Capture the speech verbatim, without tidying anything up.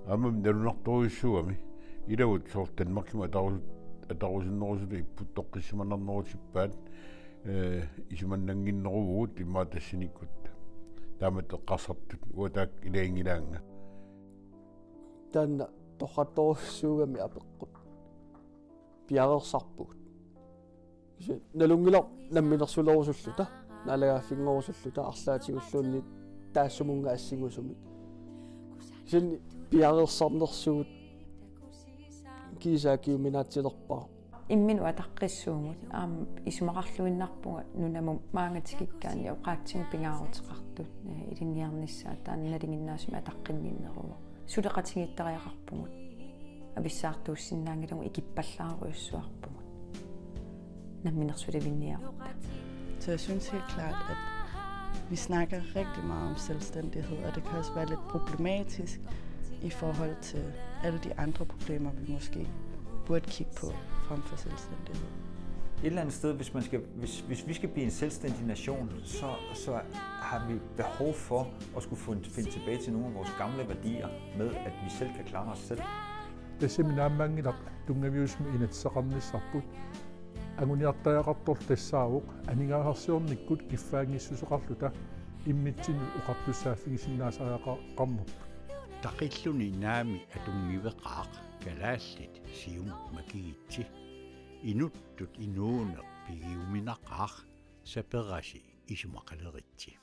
Aamma nalunartorujussuugami ilagut soorlu Danmarkimut ataru-, atarusunnerusutut ipput toqqissimanarnerutippaat, eh, isumannannginneruvugut immaqa tassanikkut. Taamatut eqqarsartut uagut taakku ilaginngilaannga. Taanna torrattorujussuugami apeqqut. Piareersarpugut. Kisianni nalunngilarput namminersulerusulluta, naalagaaffinngorusulluta, arlaatigulluunniit taassumunnga assingusumik. Kisianni piareersarnersugut kiisa akiuminaatsilerpara. Imminut ataqqissuugut, aamma isumaqarluinnarpunga nunamut maanga tikikkaanni oqaatsigut pingaaruteqartut, eh, ilinniarnissaat taanna nalinginnaasumik ataqqinnginneruvoq. Suleqatigiittariaqarpugut. Avissaartuussinnaanngilagut, ikippallaarujussuarpugut. Namminersulivinniarutta. Så jeg synes helt klart, at vi snakker rigtig meget om selvstændighed, og det kan også være lidt problematisk i forhold til alle de andre problemer, vi måske burde kigge på frem for selvstændighed. Et eller andet sted, hvis, man skal, hvis, hvis vi skal blive en selvstændig nation, så, så har vi behov for at skulle finde, finde tilbage til nogle af vores gamle værdier med, at vi selv kan klare os selv. Tassami naammanngilaq tunngaviusumik inatsisaqarnissarput. Anguniartariaqartorlu tassaavoq aningaasarsiornikkut kiffaanngissuseqarluta immitsinnut oqartussaaffigisinnaasariaqarnerput. Taqilluni naami atunngiveqaaq kalaallit siumut makigitsi. Inuttut inuuneq pigiuminaqaaq saperasi isumaqaleritsi.